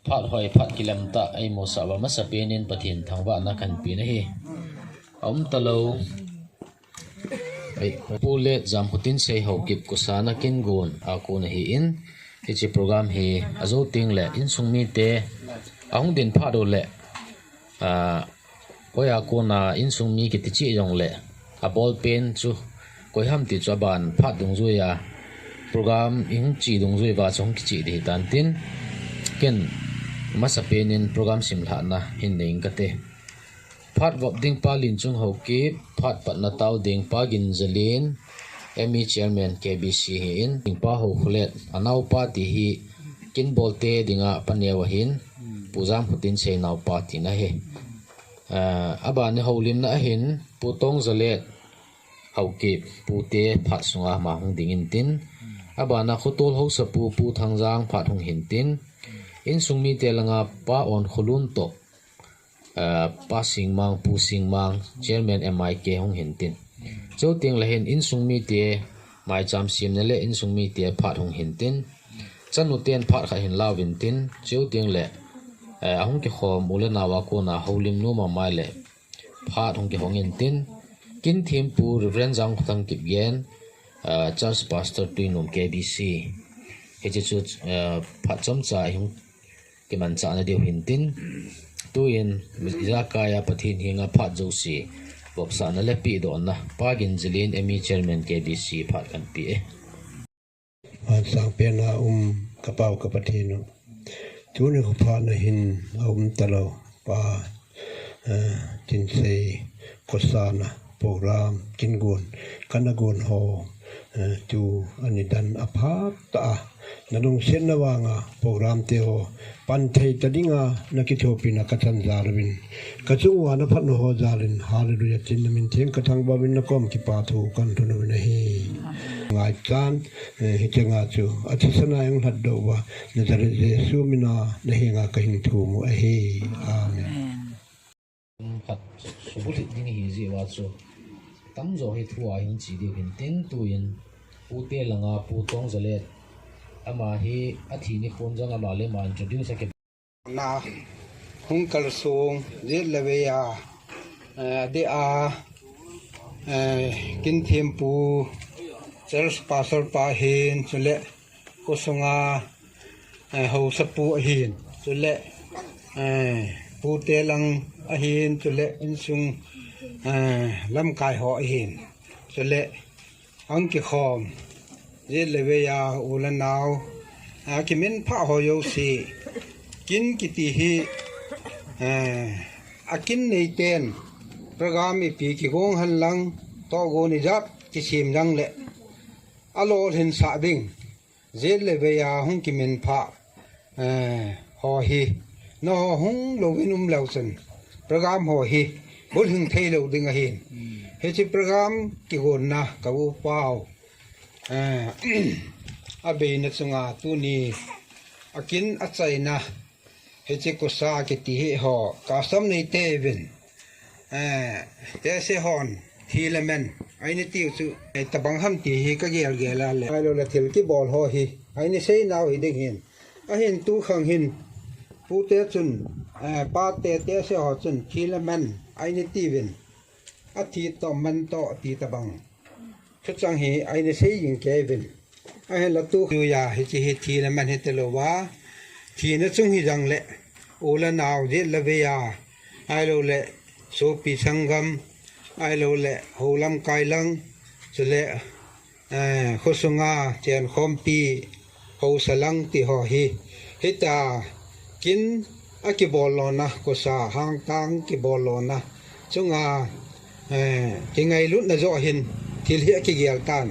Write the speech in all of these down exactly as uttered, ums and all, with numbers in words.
Phat hoi, phat kilam tah, eimosah uva masapen in Pathen thangvahna kahin pe ahi. Aum talou. Ei, Pu Let Jamkhotinsei Haokip Kosana Kingon a kon ahin, hiche program hi ajou teng le insung mite ahung din phat uleh, a, Koi a kona insung mi kiti cheh jongle, abol pen chu koi ham ti chu aban phat dungjuia program ihung che dungjui uva chu hung kicheh ding ahitan tin, ken masapen in program simlhahna hin nei inge kati. Phat vop ding pa Lenchung Haokip, phat patna tao ding pa Ginzalen, M E Chairman K B C ahin, ding pa Haokholet, anaopa ti hi Kinbolte dinga paneo ahin, Pu Jamkhotinsei naopa tina ahi. Ah, abana houlimna ahin, Pu Tongzalet Haokip, pute phat sunga ama hung ding intin. Abana khotol haosapu, Pu Thangjang phat hung hintin. Insung mite langa Pa Onkholun toh, ah, Pa Singmang, Pu Singmang, Chairman M I K hung hintin. Chuteng le hin insung mite maicham semna le insung mite phat hung hintin. Chanu ten phat khat hin lauvin tin. Chuteng le, eh, ahung kikhom u le nao a kona houlim nom a mai le phat hung kihong intin, Kinthempu Reverend Jangkhothang Kipgen, ah, Church Pastor Tuinom K B C. Hiche chu, ah, phat chomcha ihung kimanchahna diu hintin. Tuin, ijakai a Pathen henga phat jouse vopsahna le pehdohna, Pa Ginzalen M E Chairman K B C phat kahin pe e. Phat sangpen a um ka Pau ka Pathen u. Tuni khophatna hin aum talou pa, eh, Tinsei Kosana program Kingon kana gon ho, eh, tu ani dan aphat ta a. Na lungsetna vanga program te ho pan thei ta dinga na kithopina ka thanjal uvin. Ka chung uva na phatna ho jal in, Hallelujah, tin na min theng ka thangvah uvin na kom kipa thu kan thum uvin ahi. Ngaichan, eh, hiche nga chu, athisan a eihung lhatdoh uva, Nazareth Jesu mina na henga ka hin thum u ahi. Amen. Amen. Khat subulhit ding ahi jeh uva chu, tamjo hi thu a hin che diu hintin tuin, pute langa Pu Tongzalet, ama hi athi nikho jong ama le ama introduce a ki na hung kalsong, jet le vei a, eh, adeh a, eh, Kinthempu, Church Pastor pa ahin, chule, khosunga, eh, haosapu ahin, chule, eh, pute lang ahin, chule, insung, eh, lamkai ho ahin, chule, Ahung kikhom, jet le vei a u le nao, a kiminphah ho jouse, kin kiti hi, eh, akin neiten, program ipi kigong hen lang, tohgon ijat kisem lang le, alolhinsah ding, jet le vei a hung kiminphah, eh, ho hi, nangho hung louvin um leu chun, program ho hi, bulhing thei lou ding ahin. Hmm. Hiche program kigonna ka u Pau, eh, abeina chunga tuni, akin achaina, hiche kosa kiti hi ho, kasam neite uvin. Eh, tehse hon, thi le men, eina tiu chu, eh, tabang ham ti hi ka gel gel a le. Ahilou le thil kibol ho hi, eina sei nau hi ding hin. Ahin tu khang hin, pute chun, eh, pate, tehse ho chun, thi le men, eina tiuvin. Athi toh, man toh, ti tabang. Thuchang hi, eina sei jing kei uvin. Ahinla tu, tuja, hiche hi thi le man hita louva. Thina chung hi jong le, u le nao, jet le vei a. Ahilou le, sopi sanggam. Ahilou le, hou lamkai lang. Chule, eh, khosunga, chenkhompi, haosa lang ti ho hi. Hita, kin, akibol lona, kosa hangtang kibol lona chunga, eh, kingailutna joh hin thil hi akigel tan.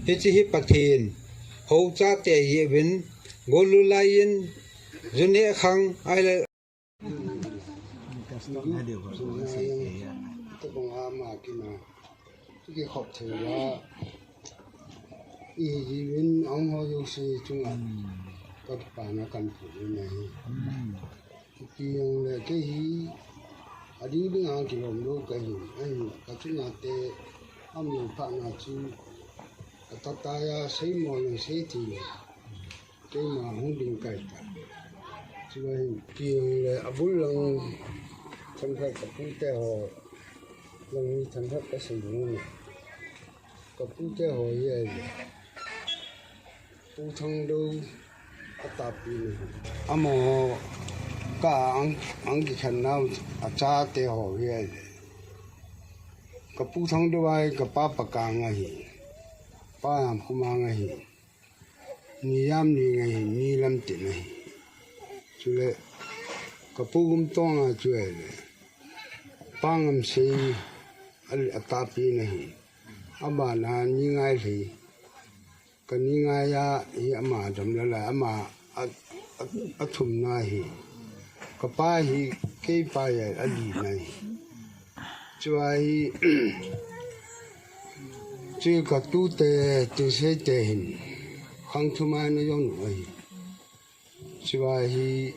Hiche hi Pathen, hou chate jeh uvin, gol lulai in, ju neh khang, ahile, Kikhop thei uva, ihi jeh uvin ahung ho jouse chunga, hmm, ka kipana kahin phong u ahi. Hmm. Ipi jong le kei hi, ading ding a kilom lou kahin, ahin ka chunga te, amin phatna chu, ka tata a seimo le sei thei le. Keima hung ding kai ta. Chua hin kiang le abul lang themkhat ka pute ho lang ni themkhat ka sei ding ni. Ka pute ho hi ai le. Pu Thangdou a tapi ni. Amaho ka ang, ang kikhen nau a chate ho hi ai le. Ka Pu Thangdou ai ka pa Pakang ahi. Pa Yamkhuma ahi. Ni Yamling ahi, ni Lamtin ahi. Chule, ka Pu Gumtong a chu ai le. Pa Ngamsei a, a tapi ahi. Abana ni Ngailhei. Ka ni Ngai a hi ama dam la la, ama a, a, a thumna hi. Ka pa hi kei pa ya a lina hi. Chua hi, chu ka tute, Tinsei te hin, khang thuma na jong nu ahi. Chua hi,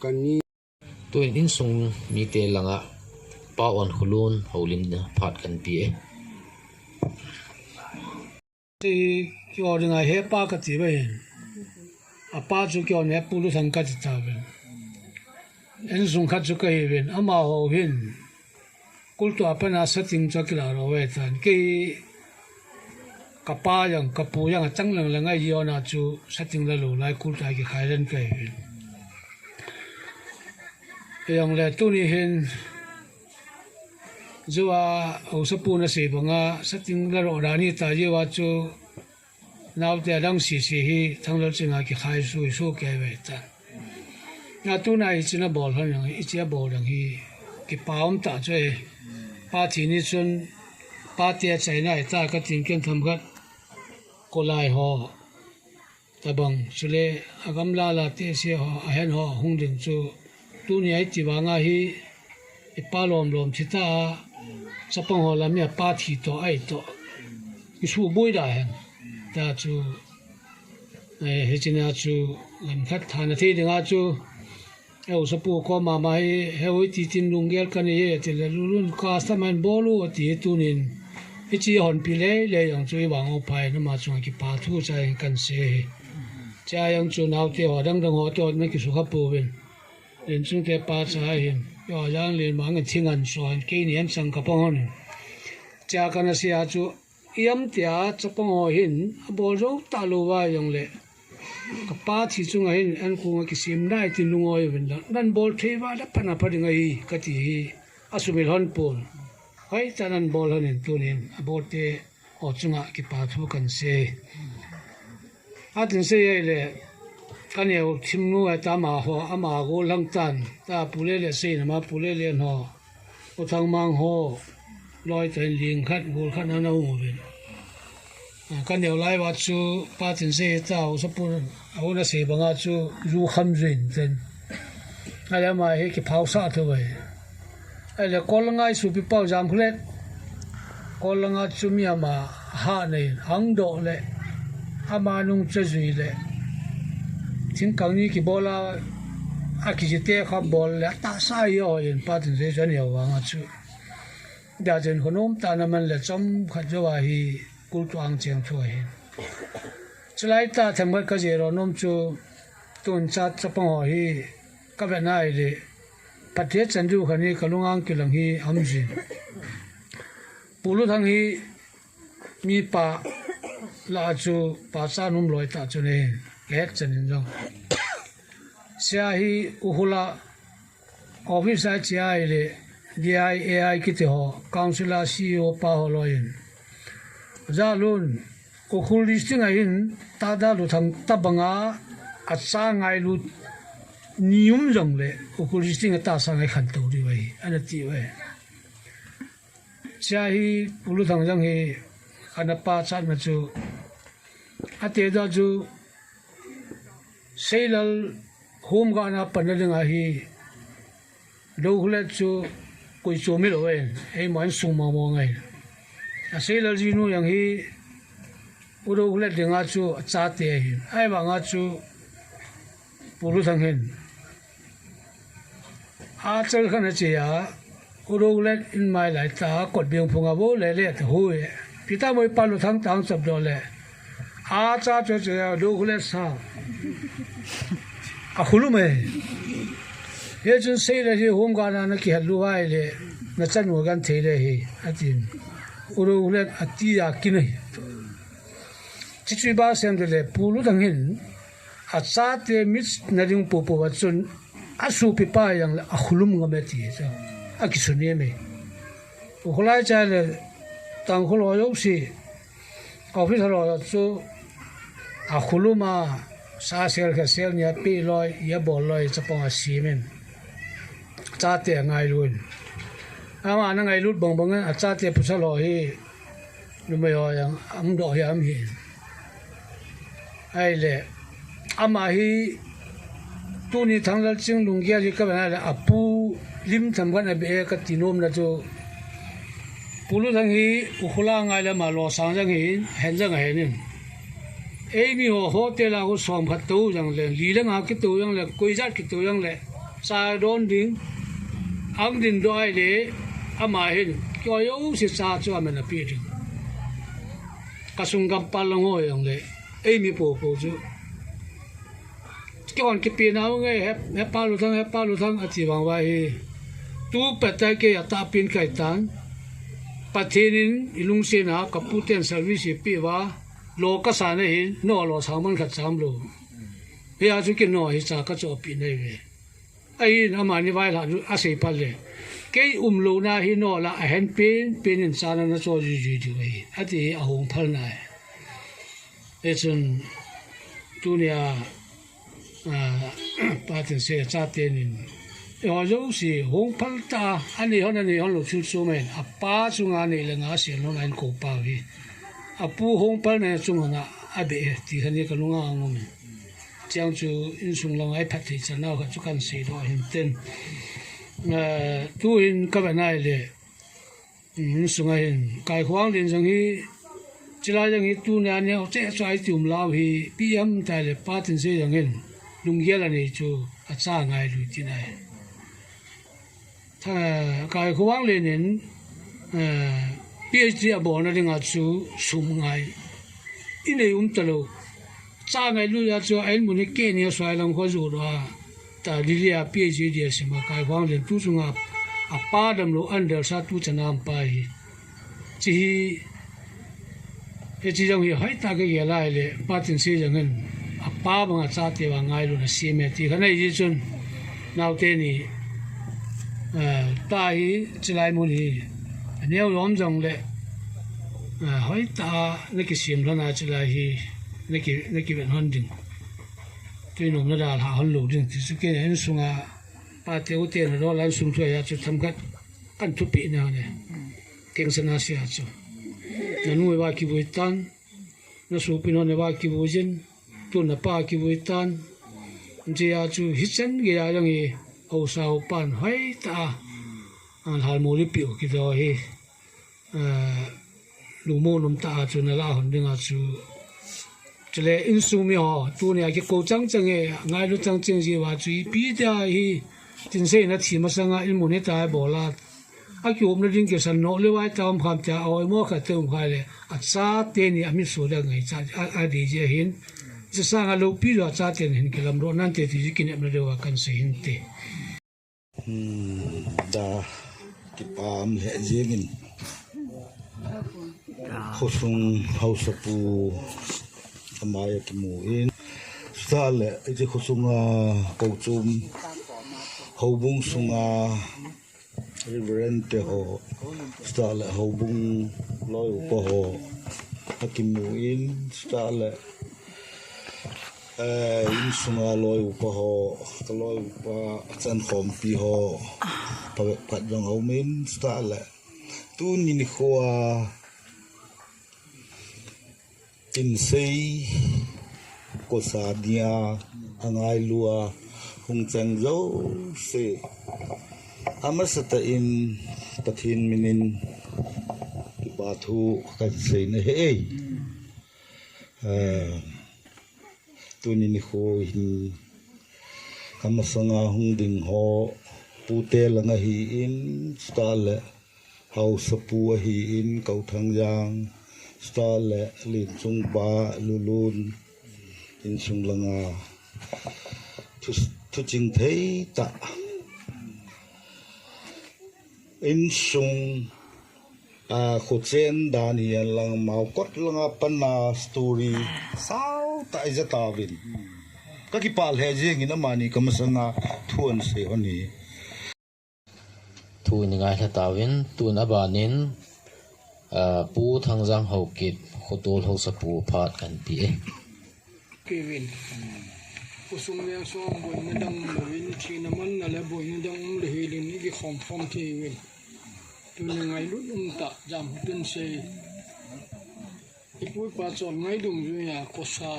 ka ni. Tuin insung mite langa Pa Onkholun houlimna phat kan pe e. Ti kiho dinga he pa kati uve hin. A pa chu kiho ne Pu Luthang kati tauve. Insung khat chu kahiuvin, amaho hin. Kultu a pana setting chu akila lou ve tan. Kei ka pa jong, ka pu jong achang lang lang ahi jeh a chu setting la lou lai kultu a kikhai len kahiuvin. Jongle tuni hin, jua, haosapu nasei banga, setting la lou dan hita jeh a chu, naote adang sese hi, Thanglal chinga kikhai sui sui kei ve ta. Na tuna hiche nabol lhon jong, hiche abol jong hi, kipa um tah chu e. Pa thi ni chun, pate achaina hita katin ken themkhat, kolai ho. Tabang, chule agamla la te se ho, ahen ho, hung ding chu. Tuni a iti vanga hi, ipa lom lom thi ta a, chapang ho lam hi apa thi toh, ahi toh. Kisuboi da hen. Ta chu, eh, hiche nia chu, lam khat thana thei dinga chu. Haosapu koma ma hi, he oi ti tin lunggel kanei e, tile lulun custom a hin bol u, ati tunin. Hiche honpi lele jong chu ivang u phai, nama chunga kipa thu cha hin kan sei hi. Cha jong chu naote ho, dang dang ho toh, na kisukha pouvin. Lenchung te pa cha hin. Yo jang len mang thingan son, keini an sang ka pang hon. Cha kana sei a chu, Iam tia chapang ho hin, abol jou talou va jongle. Ka pa thi chunga hin, an kong a kisem nai tin lungoi uvin lang. Nan bol thei va, na pana pa ding ahi, kati hi. Asumil hon pon. Hoitah nan bol hon in tunin, abol te ho chunga kipa thu kan sei. Atin sei ahile, ka neo thim nu a tama ho, ama gol lang tan, ta Pu Lele sei nama Pu Lele ho. U Thangmang ho, loi tah in ling khat, gol khat ana um uvin. A, ka neo lai uva chu, Pa Tinsei ta, haosapu, ahung na sei banga chu, ju kham juin ten. Ahile ama hi kiphasah thou ahi. Ahile kol langa i sopi pau Jamkholet. Kol langa chu mi ama ha nei, hangdoh le, ama nung cha jui le. Thingkang ni kibol a, akijite kha bol le, atahsa hi ahin Pa Tinsei chu aneo vanga chu. Dajen khonom tah na man le chomkhat jou a hi kultu ang cheng thu ahi. Chulai tah themkhat ka jih nom chu tun cha chapang ho hi ka vet na ahile Pathen chandiu khat hi ka lung ang kilang hi aum jin. Pu Luthang hi mi pa lah a chu pa cha nom loi tah chu nei, ka het chan in jong. Sia hi U Khul a office a che ahile D I A I kiti ho, council a C E O pa ho loi in. Jalun, U Khul district a hin, Tada Luthang tabanga, acha ngailu ni um jongle, U Khul district a tahsa ngai khen tou diu ahi, ana ti uve. Sia hi, Pu Luthang jong hi, ana pachatna chu, ati doh chu, Seilal home guard na panna dinga hi, Doukhulet chu koi chu mi lou e, eima insung mama ngai. A Seilal jinu jong hi, U Doukhulet dinga chu achate ahi. Ahivanga chu Pu Luthang hin. Achal khat ana che a, U Doukhulet in mai lai tah, kot beng phung a vo le le ta hu e. Peter Moipa Luthang tang chap doh le. A cha chu chu ya do khule sa. A khulum e. Hichun seile hi home guard na na kihal lou vai le, na chanu gan thei le hi, atin. U do khule ati a kin e. Chuchu ba sem le le, Pu Luthang hin, achate mit na ding popo va chun, asopipa jong le, akhulum ngam e ti chu. Akisun e me. U khulai cha le, Tangkhul ho jouse, officer ho chu, akhulum a, sa sel khat sel ni apeh loi, abol loi, chapang asem in. Chate angailu in. Ama na ngailut bang bang in, achate pasal ho hi, numei ho jong, ang doh hi am hi. Ahile, ama hi, tuni Thanglal Ching lunggel hi ka ven ahile, apu lim tham khat abe e kati nom na chu, Pu Luthang hi, u khula ngai le ama losang jong hi, hen jong ahen in. Eimi ho hotel a khu som khat tou jong le, li le nga kitou jong le, koi jat kitou jong le, cha don ding, ang din doh ahile, ama hin, koi jouse cha chu aman ape ding. Ka sung gampal lang ho jong le, eimi popo chu. Kihon kipe nau nge, he, he Pa Luthang, he Pa Luthang, ati vang uva hi. Tu pet a kei atahpin kai tan. Pathen in ilungset a, ka pu ten service ipi uva, lo kasa na hin, no losang man khat cham lou. Hia chu kino hi cha kachohpi nai ve. Ahin amani vailhah nu asei phat le. Kei umlouna hi no la ahen pen, pen in cha na na cho jui jui diu ahi. Ati hi ahung phal nai. Hichun tunia, a, Pa Tinsei achaten in, eiho jouse hung phal ta, anei hon, anei hon lou chul chu mai, apa chunga nei le nga sel lou na in ko pa hi. Apu hung phal na chunga na abe e, ti khan hi ka lunga angum e. Chang chu insung lang a i phatthei chan nau khat chu kan seidoh hin ten. A, tuhin ka ven ahile, Insung a hin, Kaikhowang Lien jong hi, chulai jong hi tunia neo cheh chu ahi ti um lou hi, ipi ham tile Pa Tinsei jong hin, lunggel anei chu acha ngailu ti nai. Tha, Kaikhowang Lien in, eh, PhD abolna dinga chu sum ngai. Inei um talou. Cha ngailu a chu a inmun hi kei ni a suai lam kho ju doh a. Ta Delhi a PhD a sim a Kaikhowang Lien tu chunga apa damlou under sa tu chan a um pa hi. Chi hi, hiche jong hi hoitah a kei gel a ahile, Pa Tinsei jong hin, apa banga chate vang ngailutna asem e ti kha nei ji chun, naote ni, eh, ta hi, chulai mun hi, aneo lom jong le, eh, hoitah a na kisem lhon a chulai hi, na ki, na kiven lhon ding. Tuinom na dalha lhon lou ding ti chu kei insunga, pate ute na dol a insung thu a chu themkhat kan thupeh na ne. Keng sana sia chu. Na nu va kivui tan, na sopinu va kivui jin, tu na pa kivui tan. Jia chu hichan geiya jong hi, haosa haopan hoitah a, a, lhalmo lipi u kido hi. A, lungmon um tah a chu na lah hon dinga chu. Chule insung mi ho, tunia kikou chang chang e, ngailu chang chang ji uva chu ipi tia hi, Tinsei in athi masanga inmun hitia abol a. Akiumna ding kisan noh le vai ta um kham tia, a oimo khat te um khai le, achate ni a mitso ding ngaicha, a, adei ji ahin. Chusanga loupi lou achaten hin kilamdoh nante ti ji kinepna deuva kan sei hinte. Hmm, da, kipah lheh jengin. Khosung haosapu amai a kimu in. Chutah le, hiche khosunga, kochom, houbung sunga, Reverend te ho, chutah le houbung loi upa ho, akimu in, chutah le, eh, insunga loi upa ho, ka loi upa, achan khompi ho, phabep khat jong aum in, chutah le, tuni nikho a, Tinsei, kosa nia, angailu a, hung cheng jouse. Amasatah in Pathen minin, kipa thu kan sei na he e. Ah, tuni nikho hin, amasanga hung ding ho, pute lang ahin, chutah le, Haosapu ahin, Kauthang Jang, Star le Linchungpa Lulun insung langa thu, thuching thei tah. Insung, a, khuchen dan hihen lang, Maokot langa pana story sao tah ija tauvin. Ka kipah lheh jengin amani ka masanga thu ahin sei hon hi. Thu in i ngailha tauvin, tun abanin, ah, Pu Thangjang Haokip, Khotol Haosapu phat kan pe e. Kivin. Khosung le asung boina dang um louvin, thina manna le boina dang um le hilin, i kikhom khom thei uvin. Tun i ngailut um tah, jam hutun sei. I pu i pa chon ngai dungjuia, kosa,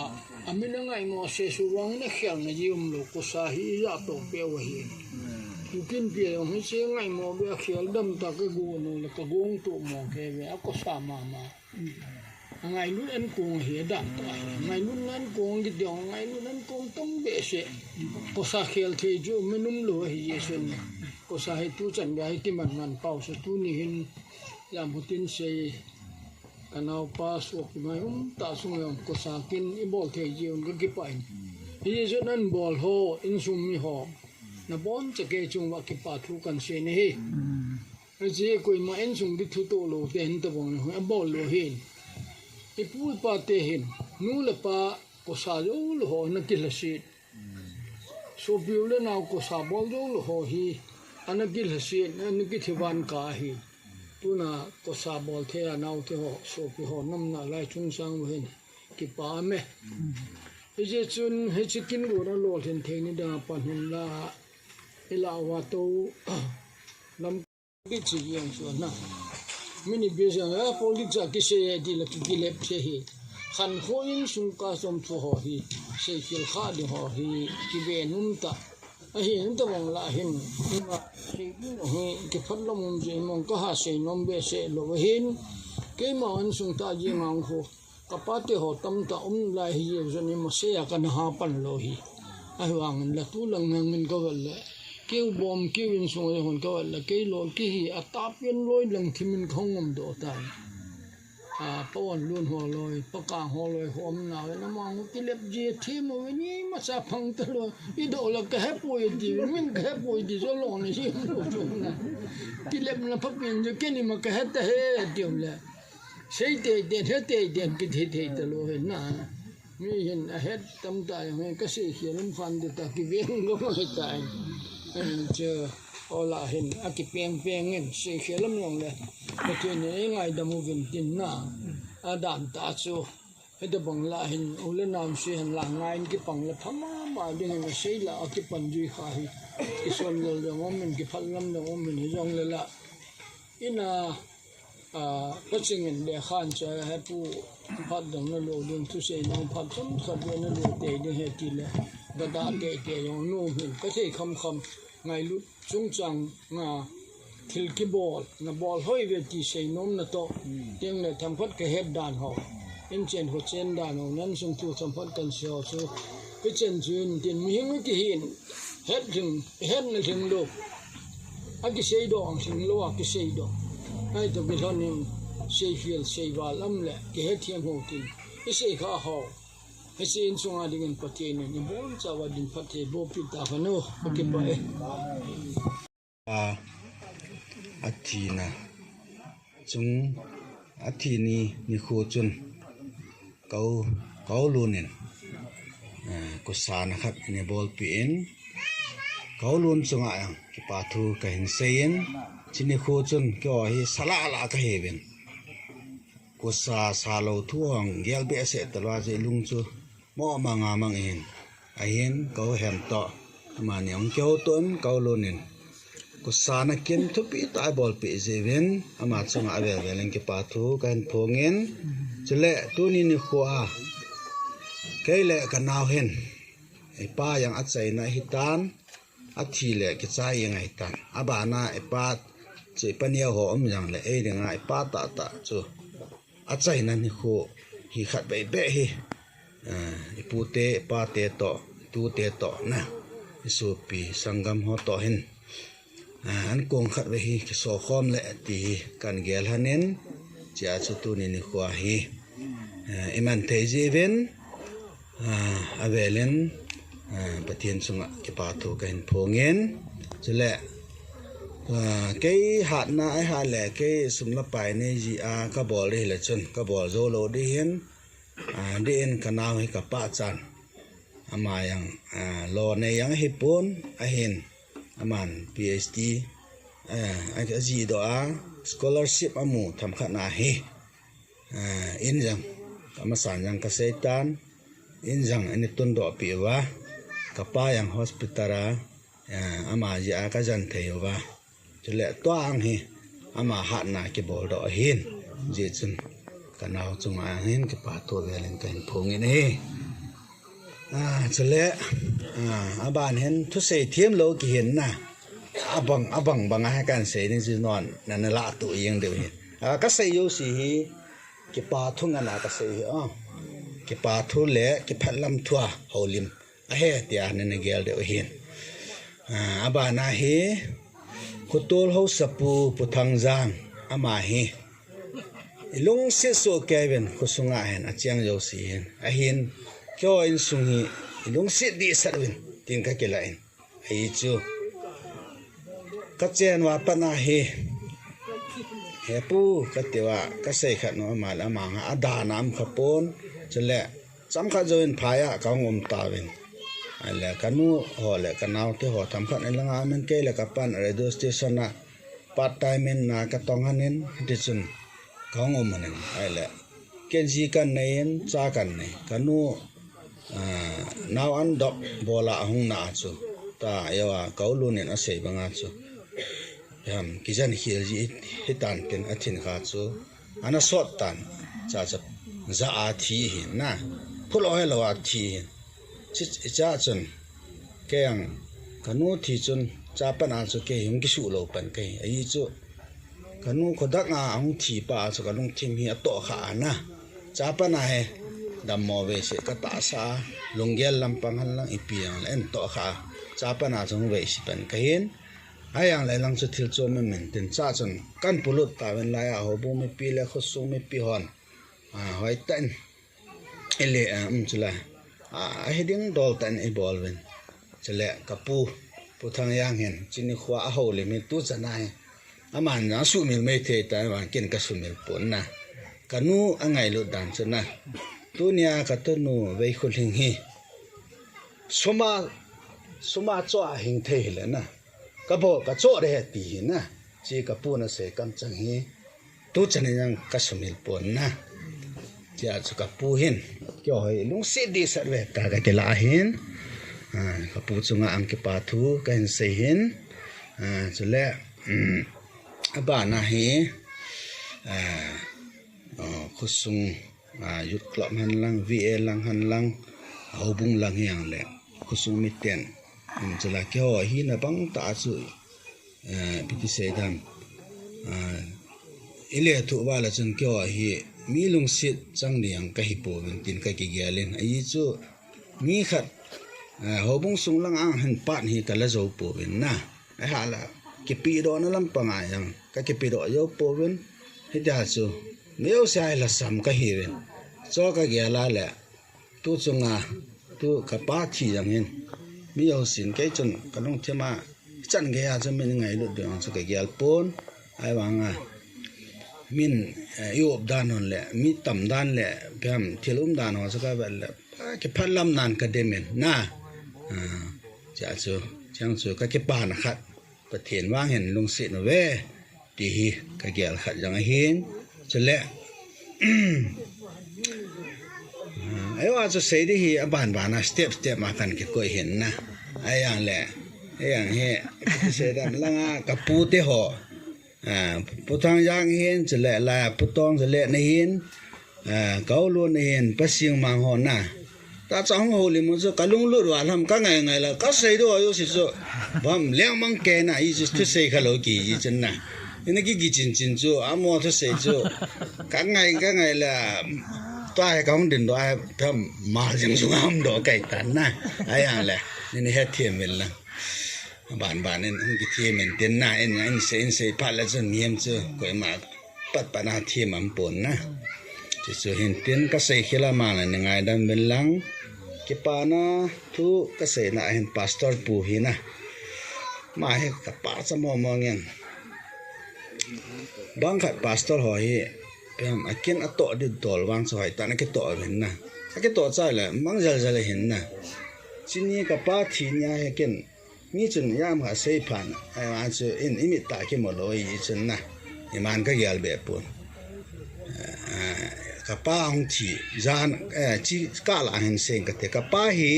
amin angai mo se su vang na khel na ji um lou, kosa hi ija to pe wa hi. Kukin pi jong hi se ngai mo be khel dam ta ke go no le ka gong to mo ke be, a kosa mama. Angailut ankong hi dam ta hi. Ngailut ankong ki dong, ngailut ankong tong be se. Kosa khel thei ju minum lou hi Jesu ni. Kosa hi tu chan ga hi ti man man pau se tu ni hin jam hutun sei. Ka naopa sopi mai um tah sung le um kosa kin i bol thei ji un ka kipah in. Hiche nan bol ho, insung mi ho. Na boncha kei chung uva kipa thu kan sei nahi. Hiche koima insung kithuto lou te hin tabang le hoi a bol lou hin. I pu i pa te hin. Nu le pa kosa jou lou ho na kilhasit. Sopi u le nao kosa bol jou lou ho hi, ana kilhasit, ana kithivan ka hi. Tuna kosa bol thei a nao te ho, sopi ho, nam nalai chungchang u hin, kipa me. Hiche chun, hiche kin go na lolhin thei ni dang a pan hin la, i la uva to, lam Politics hi jeng chu na. Mini bi jeng a politics a kisei e ti la ki, kilep che hi. Khankho insung ka som thu ho hi. Seikhel kha ding ho hi. Kiven um ta. Ahin tabang la hin. Ima sei ding hi. Kiphat lam um je mong ka ha sei nom be se lou hin. Keima insung ta ji mang khu. Ka pa te ho tamtah um lai hi jeh chun ima sei a kana ha pan lou hi. Ahivangin la tu lang nangin ka vet le. Keu bom, keu insung a hon ka vet le. Kei lou ki hi a tapian loi lang thimin ka hung um doh tan. A, pa wan lun ho loi, pa kang ho loi ho um na ve na mang u kilep ji thi mo ve ni ma sa phang ta loi. I doh la ka he poi ti, min ka he poi ti jo lo ni si mo chu na. Kilep na pha pin jo ke ni ma ka he ta he ti um le. Sei tei tei, he tei tei, kithei thei talou hin na. Mi hin ahet tamtah jong hin kasei khel um khan ti ta kiveng gam ahitai. Ahin chu, ola hin akipeng peng in sei khel um jong le. Pathen in eingaidam uvin tin na. Adan tah chu. Hitabang la hin, u le nao sei hin la ngai in kipang le pha mama ding hin sei la akipan jui kha hi. Kisol lel jong um in, kiphat lam jong um in, hijong le la. Ina, a, ka chingin le khan cha he pu phat dang na lo ding thusei nang phat chomkhat ve na lo tei ding he ti le. Ka da tei tei jong nom hin. Ka thei kham kham ngailut chungchang nga thil kibol, na bol hoi ve ti sei nom na to. Teng le themkhat ka het dan ho. In chen ho chen dan ho, nan sung thu themkhat kan sei ho chu. Ka chen chu in tin mihing kihin. Het lhing, het na lhing lou. Akisei doh, ang lhing lou, akisei doh. Ahi to kilhon in, sei fiel, sei val, am le, kihet thiam ho tin. I sei kha ho. Hiche insung a dingin Pathen in, i bol chauva din phatthei boh pi ta kha nu, ka kipah e. A, athina. Chung athi ni, nikho chun. Kau, Kaolun in, eh, kosana khat in eibolpeh in, Kaolun chunga jong kipa thu kahin seiyin, chuni nikho chun keiho hi sa lah lah kahiuvin. Kosa salou thu hung gel behseh talou a jeh lung chu mo manga mang in. Ahin, Kaohem toh, amani jong keiho toh in, Kaolun in. Kosana kin thupi tah a eibolpeh jeh uvin, ama chunga avel vel in kipa thu kahin phongin. Chule, tuni nikho a, kei le kanao hin, ipa jong achaina ahitan, athi le kichai jeng ahitan. Abana ipa, chu ipa neo ho um jong le, ei dinga ipa tahtah chu. Achaina nikho hi khatvei beh hi, ah, ipute, ipate toh, itute toh na, isopi sanggam ho toh hin, ah, ankong khatvei hi kisokhom le ti hi kan gel lhonin, Chia chu tuni nikho hi, eh, iman thei jeh uvin, ah, avelin, ah, Pathen chunga kipathu kahin phongin. Chule, ah, kei hatna ahi le, kei sum le pai nei jeh a kabol ding hile chun, kabol jou lou ding ahin, ah, dih in kanao hi kapachat. Ama jong, ah, lo nei jong ahipon, ahin, aman P H D, ah, ajihdoh a, scholarship amu themkhat na hi, ah, in jong, amasan jong kasei tan, in jong ana tundoh peh uva, kapa jong hospital a, ah, ama jeh a kajen thei uva. Chule tua ang hi, ama hatna kibol doh ahin, hijeh chun, kanao chunga ang hin kipathu velin kahin phongin ahi. Ah, chule, ah, aban hin thusei themlou kihin na. Abang, abang banga hi kahin sei ding chu non, nana lahtoh jeng diu ahin. Ah, kasei jouse hi, kipathu ngana kasei ahi, ah. Kipathu le, kiphatlam thua, houlim ahi tia nana gel diu ahin. Ah, abana hi, Khotol Haosapu Pu Thangjang, ama hi ilungset soh kei uvin khosunga hin acheng jouse hin. Ahin, keiho insung hi ilungset dehset uvin, tin kakilah in. Ahi chu, kachen uva pat na hi, He pu, katiuva, kasei khat nu ama le ama nga, adana um khapon, chule, chomkhat jouvin phai a kahung um tauvin. Ahile, kanu ho le kanaote ho themkhat in langa umin, kei le kapan radio station a part time in na katong lhonin, hitichun kahung um lhonin. Ahile, ken ji kanei in, cha kanei. Kanu, ah, nao an dop bola ahung na chu, ta, eiho a, ka u Lun in asei banga chu, ham, kijen khel ji hitan tin athin kha chu, ana sot tan, cha chu, ja a thi ahin na, phulou helou a thi ahin. Hiche, hichea chun, kei jong, kanu thi chun, cha pat na chu kei hung kisuh lou pan kahi, ahi chu, kanu khodak a ahung thi pa chu kalungthim hi atoh kha ana. Cha pat na hi, dammo veise katahsa, lunggel lampang henlang ipi jongle eitoh kha. Cha pat na chu hung veise pan kahin. Ahijongle lang chu thil chom um in tin cha chun kahin polut tauvin, lai a houbung mipi le khosung mipi hon, ah, hoitah in, ile, ah, um, chule, ah, ahi ding dol tah in ibol uvin. Chule kapu, Pu Thangjang hin, chuni khoa ahoulim hi tuchan a hi, aman jong asumil mei thei tan, aman ken kasumil pon na. Kanu angailut dan chu na, tunia katunu Veikholhing hi sum a, sum a choh a hing thei hile na, kabol, kachoh ding ahi ti hi na, hiche kapun asei kamchang hi, tuchan in jong kasumil pon na. Hichea chu kapu hin, keiho hi lungset dehset uve tia kakilah ahin, ah, kapu chunga ang kipathu kahin sei ahin, ah, chule, um, abana hi, ah, ah, khosung, ah, youth club henlang, V A lang henlang, houbung lang hijongle, khosung miten, um, chule keiho hina bang tah a chu, eh, ipi ti sei dam, ah, ilethuh uva le chun keiho hi mi lungset chang ding kahi pouvin tin kakigel in, ahi chu, mi khat, eh, houbung sung lang a hin pat hi kala jou pouvin na. Ahile, kipedohna lampang a jong kakipedoh jou pouvin, hitia chu, mi jouse a hi lhasam kahiuvin, chu kagel a le, tu chunga, tu kapa thi jong hin, mi jousen kei chun kalungthim a, hichan geiya chu min ngailut ding chu kagel pon, ahivanga, min, eh, i-up dan hon le, mi tam dan le, ipi ham, thil um dan ho chu kavet le, ah, kiphatlam nan kadem in na, ah, hichea chu, hicheng chu kakipana khat, Pathen vang hin lungset uve, ti hi kagel khat jong ahin, chule, ah, eiho a chu sei ding hi aban ban a step step a kahin kikoi ahin na, ahijongle, ajong hi, sei dam langa kapu teho, ah, Pu Thangjang hin, chule la Pu Tong, chule na hin, ah, ka u Lun na hin, Pa Singmang ho na. Tahcha hung houlim u chu kalunglut uva lam kangai ngai la, kasei diu jouse chu, bam lengmang kei na, hichu thusei khalou kiji chun na. Ina kiki chin chin chu, amaho thusei chu, kangai, kangai la, tua hi kahung dindoh a, bam mal jeng jong ahung doh kei tan na. Ahijongle, nini hethem uvin lang, ban ban in hung kithem in tin na, in, in sei, in sei phat le chun mihem chu koima Pat pat na thi mam pon na. Chuchu hin tin kasei khel a man la nei ngaidam uvin lang. Kipana thu kaseina hin pastor pu hi na. Ama hi kapah cha momo ngen. Bang khat pastor ho hi, em, akin atoh ding dol vang chu hoitah in akitoh uvin na. Akitoh chai le, mang jal jal ahin na. Chuni kapa thi nia hi ken, mi chun ijat ham asei phat, ai, a chu in imit a kimu lou ahi chun na. Iman kagel be pon. Eh, kapa hung thi, jan, eh, chi kah la hin sei kate, kapa hi,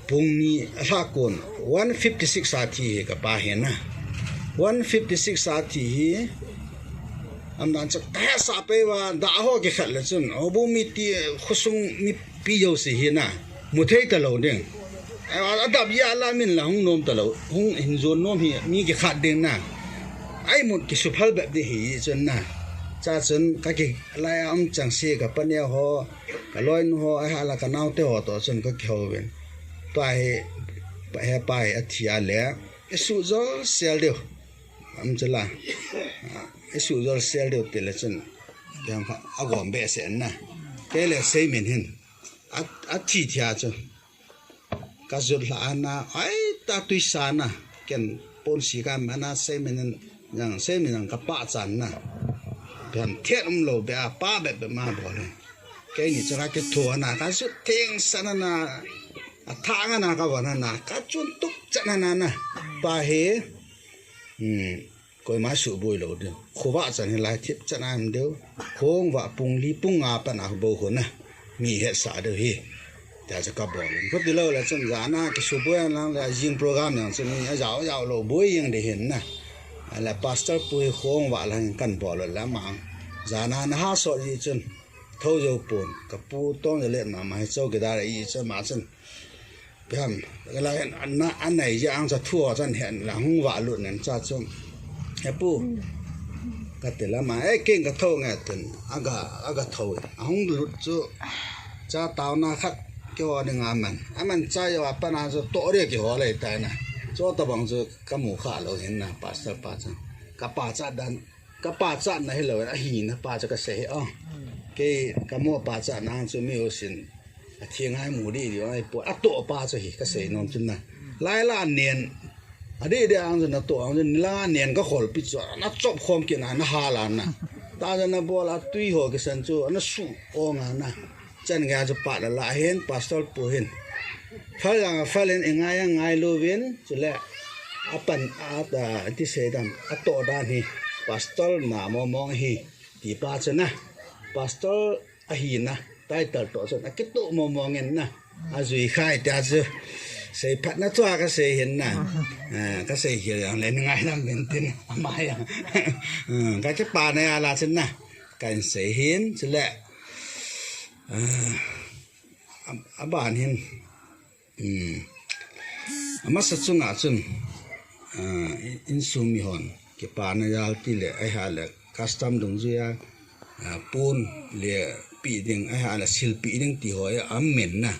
Pung ni alha kon, one fifty six a thi hi kapa hi na. One fifty six a thi hi, amdan chu kahesa pei uva, da ho kikhat le chun, houbung mite khosung mipi jouse hi na, mu thei talou ding. A, adap jeh a la min la hung nom talou, hung hin jon nom hi, mi kikhat ding na. Aimut kisuphal bep ding hi chun na. Chuchun kaki lai a um chang se kapa neo ho, kaloinu ho, ahinla kanaote ho toh chun kakihou uvin. Tua hi, pa, hepa hi athi a le, isuh jol sel diu. Am chu la. A, isuh jol sel diu tile chun. Kihang kha, agom behseh na. Kei le seimin hin. A, athi thi a chu. Kajut lha a na, ai, ta tui sa na. Ken ponsi ka ma na seimin in, jang seimin jang kapah chan na. Phem thet umlou be a pa bep bep ma bol. Keini chu kakitho na, kajut theng sa na na. Athang a na kavon na, kachun tup chan na na. Pa hi, hmm, koima suboi lou diu. Khovah chan hi lai thip chan a um diu. Khong vah pung li pung nga pat a bou khu na. Mi hetsah diu hi. Tia chu kabol in. Khuti lou le chun jan a kisuboi a lang le jing program jang chun mi ajao jao lou boi jeng ding hin na. Ahile pastor pu hi khong vah lang kan bol le mang. Jan a na ha so ji chun. Tho jou pon. Kapu tong le ma ma hi chowkidar i chun ma chun. Phem, kala hin, ana, anai jeh a chu thu a chan hin la hung vah lut nen cha chu. He pu. Kati la ma, eh, ken katho nge tin, aga, aga tho. Ahung lut chu, cha taona khat, kihou ding aman. Aman cha jou a pat a chu toh ding kihou lei tai na. Chutabang chu kamu kha lou hin na, pastor pa chu. Kapa cha dan, kapa cha na hilou, ahina pa chu kasei hi, oh. Kei kamu pa cha na chu mi usin. Athi ngai mu di di ai po. Atoh pa chu hi kasei nom chun na. Lai la nen. Adi di ang chun atoh ang chun la nen kakhol pi chu. Na chop khom kit na, na hal a na. Ta chun na bol a tui ho kisan chu. Na su ong a na. Chan gei chu pat la la hin pastor pu hin. Phal lang phal in i ngai a ngai louvin. Chule. Apan a ta ti sei dan. Atoh dan hi. Pastor na mo mong hi. Ti pa chu na. Pastor Ahina, title toh chun, akitoh momo ngen na. Ajui khai tia chu. Seiphat na chu a kasei hin na. Ah, kasei hi jong le nei ngaidam uvin tin, ama jong. Hmm, kakipana a la chun na. Kahin sei hin, chule. Ah, a, aban hin. Hmm. Amasa chunga chun, ah, insung mihon, kipana jal ti le, ahi le, custom dungjuia, ah, pon le pi ding, ahi le, silpi ding ti ho, eh, aum in na.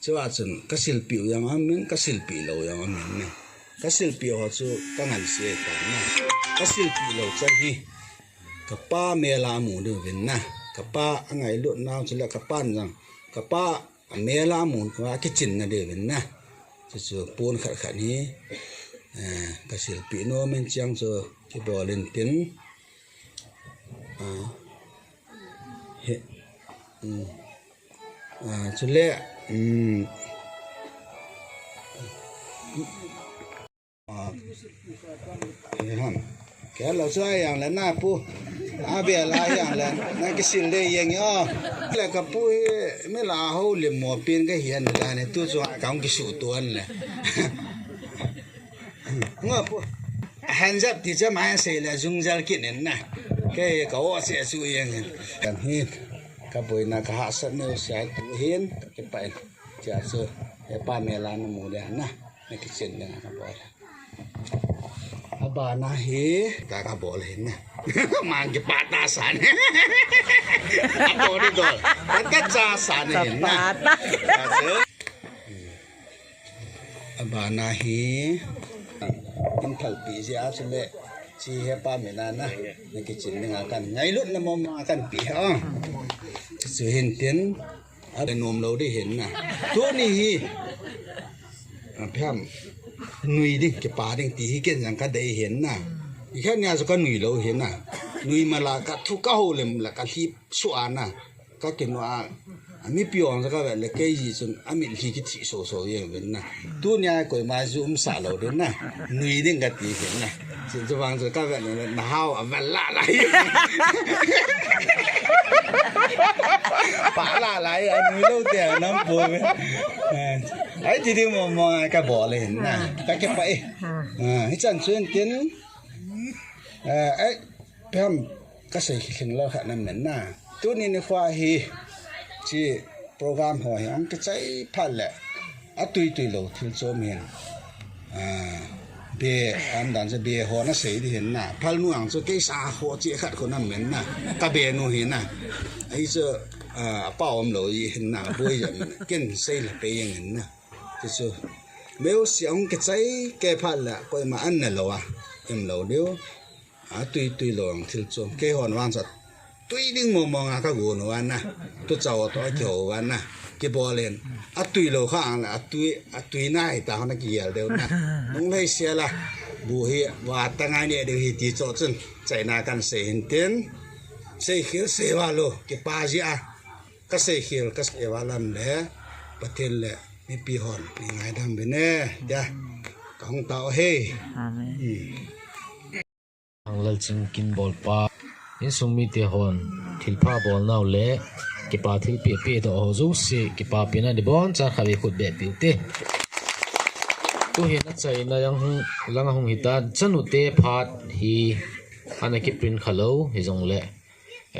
Chua chun, kasilpi u jong aum in, kasilpi lou jong aum in na. Kasilpi ho chu, kangansei ta na. Kasilpi lou chan hi, kapa mel a mu diu vin na. Kapa angailut nau chule, kapan jong, kapa A mel a mun kho a kichin na diu vin na. Chu chu pon khat khat hi, eh, kasilpi nom in chiang chu kibol in tin. Ah, he, um, ah, chule, um, Ah. He ham. Kei lo sa jong le na pu. A be la jong le. Na kisil de jeng o. Le kapu hi mi la ho le mo pin kahin da ne tu chu ka hung kisutuan le. Nga pu. Hands up ti cha ma sei le jung jal kit nen na. Kei ka o se su jeng. Kan hi. Kaboina kahahsatna u sa tu hin. Kipa in. Cha su. Hepa mel a na mu le na. Na kichen le na kabol. Abana hi, ta kabol hin na. Mang kipah tah san. Ato ni dol. Kata cha san hin na. Kipah tah. Achu. Abana hi. In thalpi jeh a chule. Chi he pa mi na na. Na kichin ni nga kan. Ngai lut na mom nga kan pi ha. Chu hin tin. A be nom lo di hin na. Tuni hi. A pham. Nui ding, kipa ding ti hi ken jang ka dei hin na. I khan nia chu ka nui lo hin na. Nui ma la ka thu ka ho lem la ka hlip su a na. Ka kin a. A mi pion sa ka ve le kei ji chun a mit hi ki thi so so ye ven na. Tuni a koi ma zu um sa lo din na. Nui ding ka ti hin na. Chu chu bang chu ka ve na hao a va la la. Pa la la ya nui lo te nam po ve. Ai ti di mo mo ka bo le na. Ka ke pa e. Hi chan chun tin. Ai pem ka sei khing lo kha na men na. Tuni ni khwa hi chi program ho hi ang ke chai pha le. A tui tui lo thil chom hin. Be an dan se be ho na sei di hin na. Phal nu ang chu kei sa ho chi khat ko na men na. Ka be nu hin na. Ai chu a pa om lo i hin na. Boi jan ken sei le pe yang hin na. Ti chu. Meu si ang ke chai ke pha le koi ma an na lo a. Em lo diu. A tui tui lo ang thil chom. Kei hon vang sa tui ding mo mo nga ka go no va na. Tu chao to a kio va na. Ki bol in. A tui lo kha ang la a tui a tui na hi ta hon a ki yel deu na. Nung lei sia la. Bu hi va ta ngai ne deu hi ti cho chun. Chai na kan sei hin tin. Sei khil sei va lo. Ki pa ji a. Ka sei khil ka sei va lam le. Pathen le. Mi pi hon. Mi ngai dam be ne. Ya. Ka hong tao he. Amen. Hmm. Ang Lalchingkim bolpa, insung mite hon, thilpha bolnau le, kipa thilpeh peh doh ho jouse, kipa pina ni bon, chan khat vei khut beh piu te. Tuhin achaina yang hung, lang ahung hita, chanute phat hi, ana kiprint khalou, hijongle,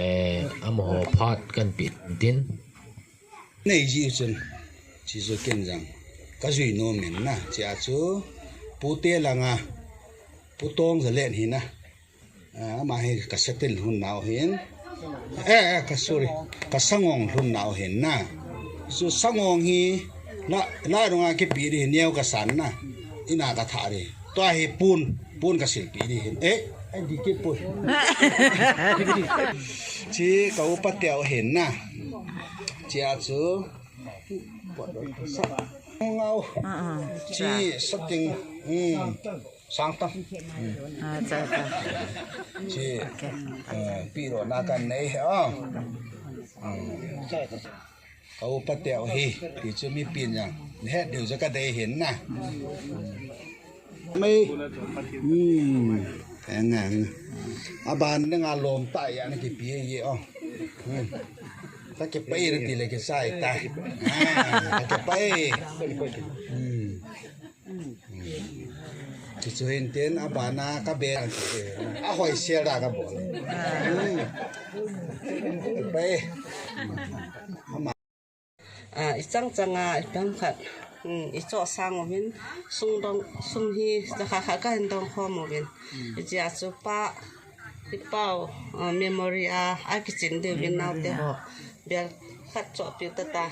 eh, amaho phat kan pe tin. Nei ji chun, chi chu ken jang, ka jui nom in na, chi a chu, pute langa, Pu Tong Zalen hi na. Ah, ama hi ka settle hun nau hin. Eh, eh, ka sorry. Ka sangong hun nau hin na. Chu sangong hi la, la runga kipi di hin neo ka san na. Ina ka tha di. Tua hi pun, pun ka silpi di hin. Eh, ai di kit pun. Chi ka upa teo hin na. Chi a chu. Ngau. Ah, ah. Chi sating. Hmm. Sang ta. Ah, cha, cha. Chi. Okay. Eh, pi ro na kan nei he, ah. Hmm. Ka upa teo hi, ti chu mi pin jang. Ne, deu ja ka dei hin na. Mai. Hmm. Eng, eng. Aban nga lom ta ya na kipi ye, oh. Hmm. Ka ke pai re ti le ke sai ta. Ah, ka ke pai. Hmm. Ti chu hin tin abana ka be. A hoi sia da ka bol. Hmm. Pai. Ama. Ah, i chang chang a, i pang khat. Hmm, i cho sang uvin, sung dong, sung hi, cha kha kha ka hin dong khom uvin. Hmm. I chia chu pa, i pau, ah, memory a, a kichin diu vin nau te ho. Bel khat cho piu ta ta.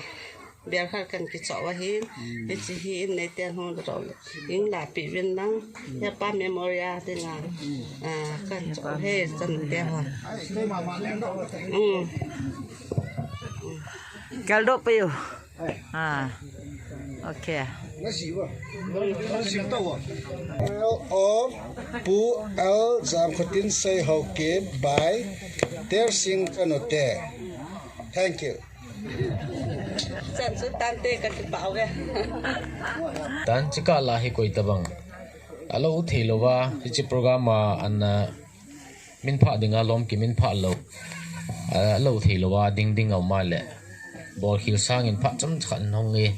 Bel khat kan kicho va hin. Hmm. I chi hi in nei te hung ro. Ing la pi vin nang. Hmm. Ya pa memory a te nga. Hmm. Ah, kan cho he chan te ho. Hmm. Kaldo pa yo. Ah. Okay. Of Pu L Zamkhotin Sei Haokip by Tersing Kanute. Thank you. Chan chu tante ka kipau ve. Tan chika la hi koi tabang. Alo thei lova, hichi program a an, ah, min pha dinga lom ki min pha lo. Ah, alo thei lova, ding ding au ma le. Bol khil sangin pha cham khat nong e.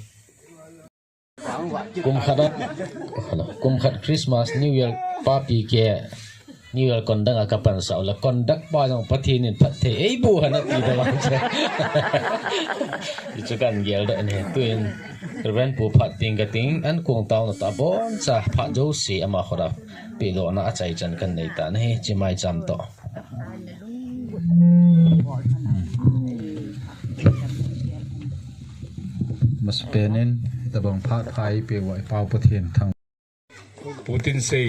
Kum khat a, kum khat Christmas, New Year, papi ke, New Year conduct a ka pan sau la, conduct pa jong Pathen in phat thei, ei bu hana ti da bang cha. I chu kan gel da ne, tuin, Reverend Pu phat ting ka ting, an kong tau na ta bon cha, phat jo si ama khora, pi lo na a chai chan kan nei ta na hi, chi mai cham to. Masapen in, tabang phat phai pe wa i pau Pathen thang. Putin sei.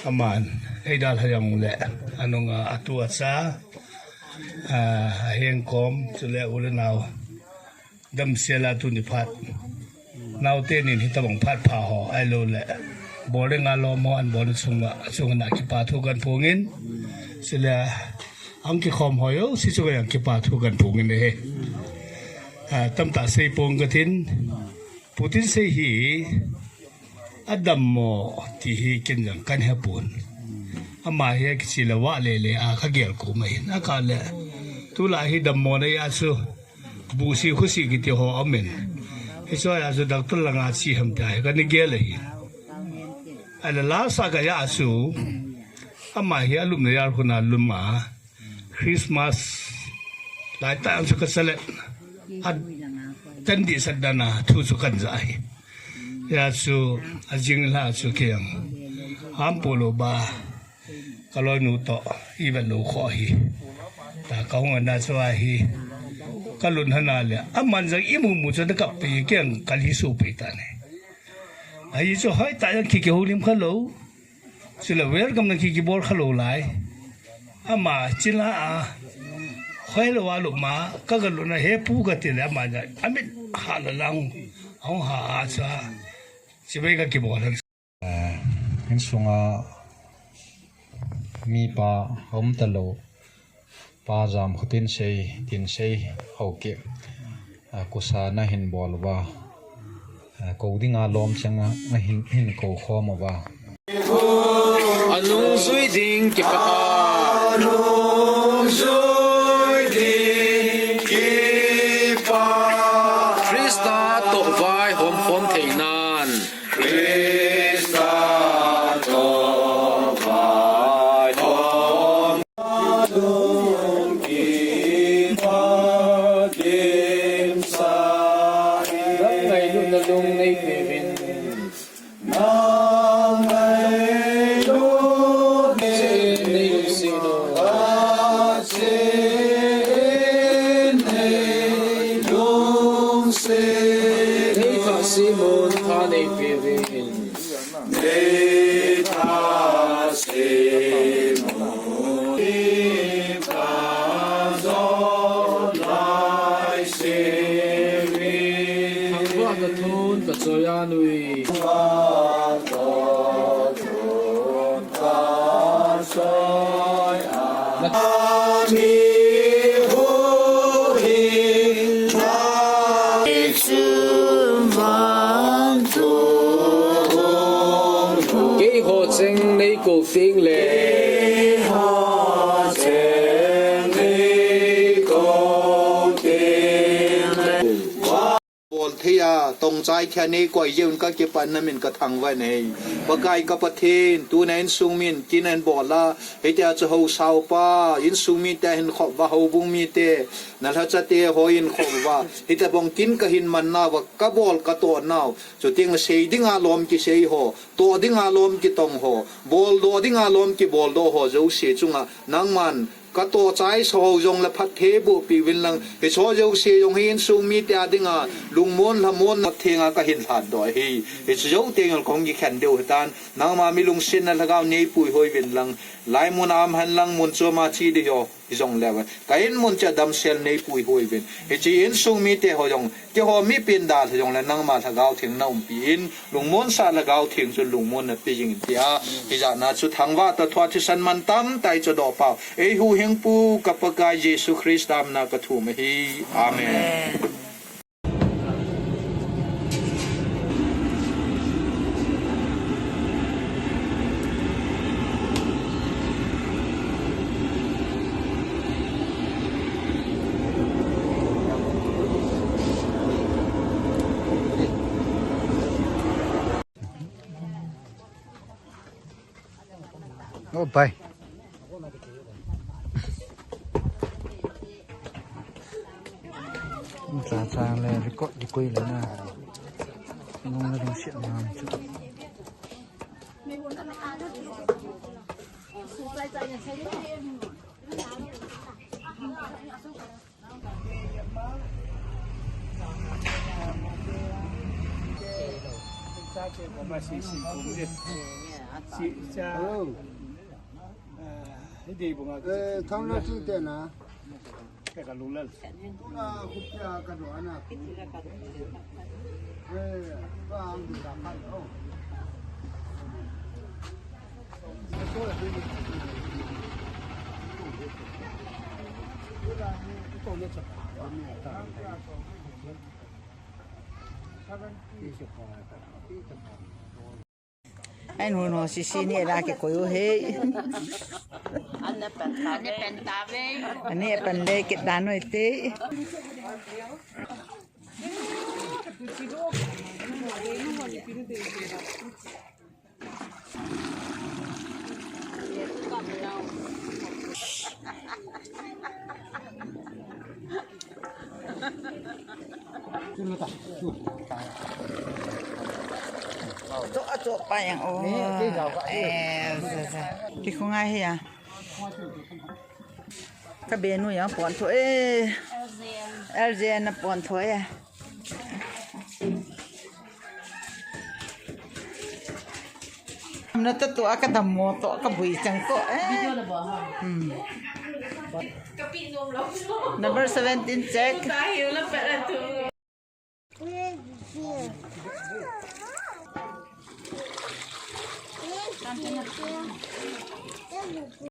Aman, eidalha jong le, anunga atu acha, ah, ahengkom, chule u le nau damsel a tuni phat naote nin hitabang phat pha ho, ahilou le bol dinga lom ho ahin bol chunga, chunga kipa thu kahin phong in, chule ahung kikhom ho jouse chunga jong kipa thu kahin phong in ahi. Ah, tamtah sei pong katin, Putin sei hi, adammo ti hi ken jong kahin hepon. Ama hi akiche le vah lele a kagel kom ahin. Akah le, tulai hi dammo na a chu, buhsi khusi kiti ho aum in. Hiche a chu doctor langa che ham tia hi kahin gel ahi. Ahile lasa kaja chu, ama hi alupna jal khun a lum a, Christmas laitah chu kacha le, a, chan dih sat dan a thu chu kahin ja ahi. Hia chu, ajing lha chu kei jong ham po lou ba, kaloinu toh ivet lou kho ahi. Ta kahung ana chu ahi. Kalun hana le, aman jong imu mu chu ana kap pi, kei jong kalhi suh pi tan ahi. Ahi chu hoitah jong ki, kihoulim kha lou. Chule welcome na ki, kibol kha lou lai. Ama chila a, hoilou a lum a, kaga lutna he pu kati le ama jong, amit ha la lang, ahung ha a cha. Chibai kakibol han. Eh, insunga mipa aum talou. Pa Jamkhotin sei, tin sei, Haokip. A, kusa nahin bol uva. A, kou dinga lom chang a, ahin, hin kou khom uva. Anungjui ding kipa. Anungjui ding kipa. Christa toh vaihom khom theinan. Christa toh vaihom. Nang ngailutna lung nei peuvin. Nang ngailutna lung nei peuvin. Nei thase mun tha nei peuvin. Nei thase mun, thangvah kathon kachoi a nui. Keiho cheng nei kou teng le. Bol thei a, tongchai thei a nei koi jeh un kakipah in namin kathangvah in ahi. Pakai ka Pathen, tuna insung min kin ahin bol a, hitia chu haosa upa, insung mite ahin khop uva, houbung mite, nalhachate ho ahin khop uva, hitabang kin kahin man nauva, kabol katoh nau, chuteng le sei dinga lom kisei ho, toh dinga lom kitong ho, boldoh dinga lom kiboldoh ho jouse chunga nangman katoh chaisa ho jong le phatthei boh peh uvin lang, hiche ho jouse jong hi insung mite a dinga lungmon lhamon thenga kahin lhatdoh ahi. Hiche jou teng le kahung kikhen diu ahitan, nangma mi lungsetna lhagao neipui hoi uvin lang, laimun a um hen lang, mun chom a che ding ho hijong leu, ka in mun cheh a damsel neipui hoi uvin. Hiche insung mite ho jong, keiho mipi in dalha jong le nangma Lhagao Theng naumpi in, lungmonsah Lhagao Theng chun lungmon napeh jing in tia, hijat na chu thangvah tah, thua thisan mantam tah in chohdoh pau, eihuhhingpu ka Pakai Jesu Christa mina kathum ahi. Amen. Amen. Oh, bye. Cha cha le record di koi le na. Nung le ding siat na. Hello. Eh, thang na tu te na. Ka ka lulal. Tuna kutia ka do ana ku. Eh, ka ang di ka ka. Oh. Ai, nu no, si si ni la ke koyo he. Ani pan le ke dan no te. Cho, cho pa yang o. Eh, sa, sa. Ki khunga hi ya. Ka benu ya pon tho e. L J N na pon tho e. Na ta to aka dam mo to ka bui chang to. Eh. Hmm. Number seventeen check.